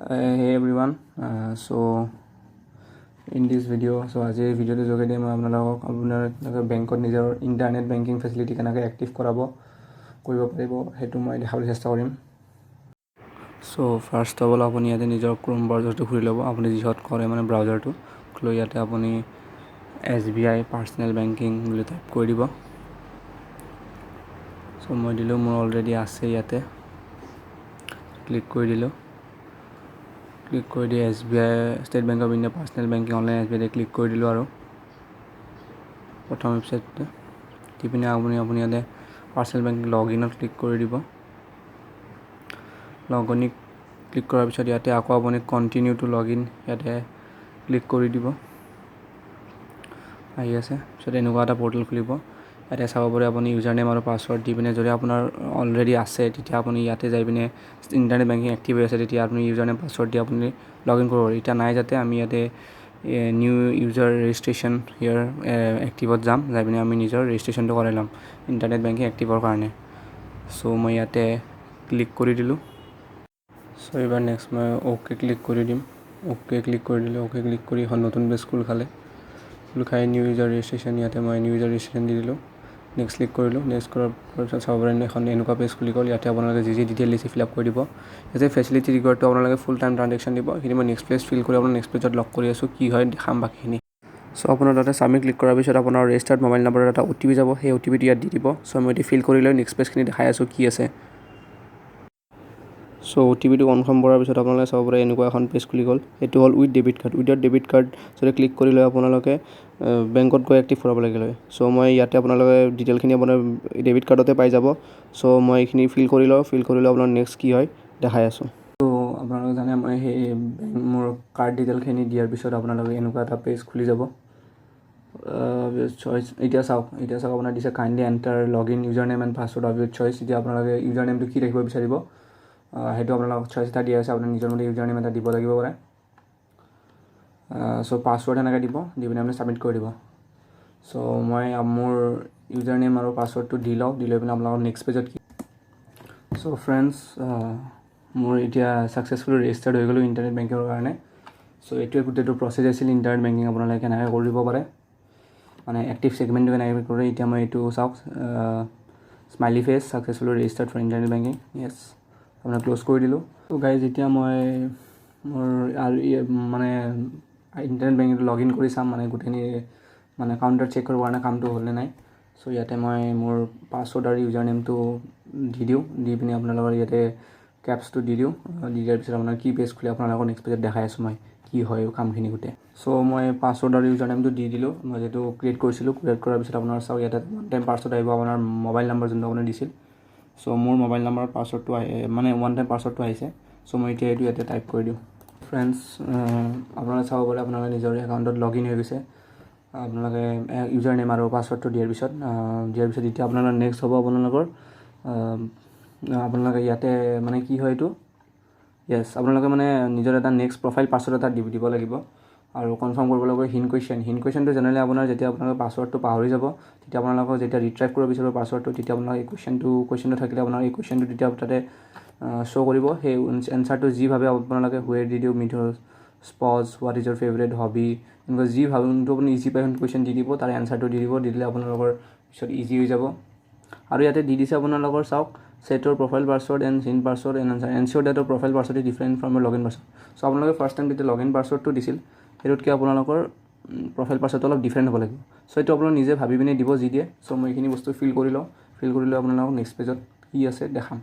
Hey everyone, so in this video, so আজিৰ এই ভিডিঅ'টোৰ যোগেদি মই আপোনালোকক আপোনালোকে বেংকত নিজৰ ইণ্টাৰনেট বেংকিং ফেচিলিটি কেনেকৈ এক্টিভ কৰিব পাৰিব, সেইটো মই দেখাবলৈ চেষ্টা কৰিম। চ' ফাৰ্ষ্ট অফ অল, আপুনি ইয়াতে নিজৰ ক্ৰোম ব্ৰাউজাৰটো খুলি ল'ব, আপুনি যিহত কৰে মানে ব্ৰাউজাৰটো লৈ। ইয়াতে আপুনি এছবিআই পাৰ্চনেল বেংকিং বুলি টাইপ কৰি দিব। চ' মই দিলোঁ, মোৰ অলৰেডি আছে। ইয়াতে ক্লিক কৰি দিলোঁ। ক্লিক কৰি দি SBI, state bank of India personal banking online SBI click কৰি দিলোঁ আৰু প্ৰথম ৱেবছাইটটোতে দি পিনে আপুনি ইয়াতে পাৰ্চনেল বেংকিং লগ ইনত ক্লিক কৰি দিব। লগ ইন ক্লিক কৰাৰ পিছত ইয়াতে আকৌ আপুনি কণ্টিনিউ টু লগ ইন ইয়াতে ক্লিক কৰি দিব। আহি আছে। পিছত এনেকুৱা এটা পৰ্টেল খুলিব। ইয়াতে চাব পাৰে আপুনি ইউজাৰ নেম আৰু পাছৱৰ্ড দি পিনে, যদি আপোনাৰ অলৰেডি আছে, তেতিয়া আপুনি ইয়াতে যাই পিনে ইণ্টাৰনেট বেংকিং এক্টিভ হৈ আছে, তেতিয়া আপুনি ইউজাৰ নেম পাছৱৰ্ড দি আপুনি লগ ইন কৰিব পাৰে। এতিয়া নাই যাতে আমি ইয়াতে নিউ ইউজাৰ ৰেজিষ্ট্ৰেশ্যন ইয়াৰ এক্টিভত যাম, যাই পিনে আমি নিজৰ ৰেজিষ্ট্ৰেশ্যনটো কৰাই ল'ম ইণ্টাৰনেট বেংকিং এক্টিভৰ কাৰণে। চ' মই ইয়াতে ক্লিক কৰি দিলোঁ। চ' এইবাৰ নেক্সট মই অ'কে ক্লিক কৰি দিম। অ'কে ক্লিক কৰি দিলোঁ। অ'কে ক্লিক কৰি এখন নতুন পেজ খোল খালে। খোল খাই নিউ ইউজাৰ ৰেজিষ্ট্ৰেশ্যন, ইয়াতে মই নিউ ইউজাৰ ৰেজিষ্ট্ৰেশ্যন দি দিলোঁ। নেক্সট ক্লিক কৰিলোঁ। নেক্সট কৰাৰ পিছত চাব পাৰে এখন এনেকুৱা পেজ খুলি গ'ল। ইয়াতে আপোনালোকে যি যি ডিটেইল দিছে, ফিল আপ কৰি দিব। ইয়াতে ফেচিলিটি ৰিকুৱাৰটো আপোনালোকে ফুল টাইম ট্ৰানজেকশ্যন দিব। সেইখিনি মই নেক্সট পেজ ফিল কৰি আপোনাৰ নেক্সট পেজত লগ কৰি আছোঁ, কি হয় দেখাম বাকীখিনি। চ' আপোনাৰ তাতে ছাবমিট ক্লিক কৰাৰ পিছত আপোনাৰ ৰেজিষ্টাৰ্ড মোবাইল নম্বৰত এটা অ'টিপি যাব। সেই অ'টিপিটো ইয়াত দি দিব। চ' মই এতিয়া ফিল কৰি লৈ নেক্সট পেজখিনি দেখাই আছোঁ কি আছে। চ' অ'টিপিটো কনফাৰ্ম কৰাৰ পিছত আপোনালোকে চাব পাৰে এনেকুৱা এখন পেজ খুলি গ'ল। এইটো হ'ল with debit card. Without debit card যদি ক্লিক কৰি লয়, আপোনালোকে বেংকত গৈ এক্টিভ কৰাব লাগিল হয়। চ' মই ইয়াতে আপোনালোকে ডিটেইলখিনি আপোনাৰ ডেবিট কাৰ্ডতে পাই যাব। চ' মই এইখিনি ফিল কৰি লওঁ। ফিল কৰি লৈ আপোনাৰ নেক্সট কি হয় দেখাই আছোঁ। ত' আপোনালোকে জানে, মই সেই মোৰ কাৰ্ড ডিটেইলখিনি দিয়াৰ পিছত আপোনালোকে এনেকুৱা এটা পেজ খুলি যাব চইচ। এতিয়া চাওক, আপোনাৰ দিছে "Kindly enter log in user name and password of your choice." এতিয়া আপোনালোকে ইউজাৰ নেমটো কি ৰাখিব বিচাৰিব, সেইটো আপোনালোকক চইচ এটা দিয়া আছে। আপুনি নিজৰ মতে ইউজাৰ নেম এটা দিব লাগিব পাৰে। চ' পাছৱৰ্ড সেনেকৈ দিব, দি পিনে আপুনি ছাবমিট কৰি দিব। চ' মই মোৰ ইউজাৰ নেম আৰু পাছৱৰ্ডটো দি লওঁ। দি লৈ পিনে আপোনালোকৰ নেক্সট পেজত কি। চ' ফ্ৰেণ্ডছ, মোৰ এতিয়া ছাকচেছফুলি ৰেজিষ্টাৰ্ড হৈ গ'লোঁ ইণ্টাৰনেট বেংকিঙৰ কাৰণে। চ' এইটোৱে গোটেইটো প্ৰচেছ আছিল, ইণ্টাৰনেট বেংকিং আপোনালোকে কেনেকৈ কৰিব পাৰে, মানে এক্টিভ ছেগমেণ্টটো কেনেকৈ কৰে। এতিয়া মই এইটো চাওক, smiley face, successfully registered for internet banking, yes। আপোনাৰ ক্ল'জ কৰি দিলোঁ। ত' গাইজ, এতিয়া মই মোৰ আৰু মানে ইণ্টাৰনেট বেংকিংটো লগ ইন কৰি চাম, মানে গোটেইখিনি মানে কাউণ্টাৰ চেক কৰিবৰ কাৰণে কামটো হ'লনে নাই। চ' ইয়াতে মই মোৰ পাছৱৰ্ড আৰু ইউজাৰ নেমটো দি দিওঁ। দি পিনে আপোনালোকৰ ইয়াতে কেপচাটো দি দিওঁ। দি দিয়াৰ পিছত আপোনাৰ কি পেজ খুলি আপোনালোকৰ নেক্সট পেজত দেখাই আছোঁ মই কি হয় কামখিনি গোটেই। চ' মই পাছৱৰ্ড আৰু ইউজাৰ নেমটো দি দিলোঁ, মই যিটো ক্ৰিয়েট কৰিছিলোঁ। ক্ৰিয়েট কৰাৰ পিছত আপোনাৰ চাওক, ইয়াতে ওৱান টাইম পাছৱৰ্ড আহিব আপোনাৰ মোবাইল নাম্বাৰ যোনটো আপুনি দিছিল। চ' মোৰ মোবাইল নাম্বাৰত পাছৱৰ্ডটো আহে, মানে ওৱান টাইম পাছৱৰ্ডটো আহিছে। চ' মই এতিয়া এইটো ইয়াতে টাইপ কৰি দিওঁ। ফ্ৰেণ্ডছ, আপোনালোকে চাব পাৰে আপোনালোকে নিজৰ একাউণ্টত লগ ইন হৈ গৈছে, আপোনালোকে ইউজাৰ নেম আৰু পাছৱৰ্ডটো দিয়াৰ পিছত। এতিয়া আপোনালোকৰ নেক্সট হ'ব আপোনালোকৰ আপোনালোকে ইয়াতে মানে কি হয় এইটো, য়েছ, আপোনালোকে মানে নিজৰ এটা নেক্সট প্ৰফাইল পাছৱৰ্ড এটা দিব লাগিব আৰু কনফাৰ্ম কৰিব লাগিব হিণ্ট কুৱেশ্যন। হিণ্ট কুৱেশ্যনটো জেনেৰেলি আপোনাৰ যেতিয়া আপোনালোকে পাছৱৰ্ডটো পাহৰি যাব, তেতিয়া আপোনালোকক যেতিয়া ৰিট্ৰাইভ কৰিব বিচাৰিব পাছৱৰ্ডটো, তেতিয়া আপোনালোকে এই কুৱেশ্যনটো থাকিলে আপোনাৰ এই কুৱেশ্যনটো তেতিয়া তাতে শ্ব' কৰিব। সেই এনচাৰটো যি ভাবে আপোনালোকে, "Where did you meet your spouse?", "What is your favourite hobby?", এনেকুৱা যি ভাবে, যোনটো আপুনি ইজি পায়, সেইটো কুৱেশ্যন দি দিব, তাৰে এনচাৰটো দি দিব। দি দিলে আপোনালোকৰ পিছত ইজি হৈ যাব। আৰু ইয়াতে দি দিছে আপোনালোকৰ চাওক, "Set your profile password and hint password and answer. Ensure that your profile password is different from your login password." So আপোনালোকে ফাৰ্ষ্ট টাইম যেতিয়া লগ ইন পাছৱৰ্ডটো দিছিল, সেইটোতকৈ আপোনালোকৰ প্ৰফাইল পাছৱৰ্ডটো অলপ ডিফাৰেণ্ট হ'ব লাগিব। চ' এইটো আপোনালোকে নিজে ভাবি পিনে দিব যি দিয়ে। চ' মই এইখিনি বস্তু ফিল কৰি লওঁ। ফিল কৰি লৈ আপোনালোকক নেক্সট পেজত কি আছে দেখাম।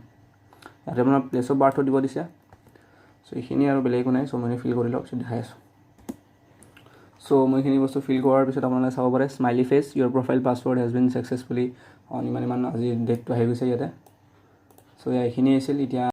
ইয়াতে আপোনাৰ প্লেচ অফ বাৰ্থো দিব দিছে। চ' এইখিনি আৰু বেলেগ একো নাই। চ' মই ফিল কৰি লওঁ, পিছত দেখাই আছোঁ। চ' মই এইখিনি বস্তু ফিল কৰাৰ পিছত আপোনালোকে চাব পাৰে, smiley face, your profile password has been successfully on ইমান ইমান, আজি ডেটটো আহি গৈছে ইয়াতে। চ' এইখিনি আছিল এতিয়া।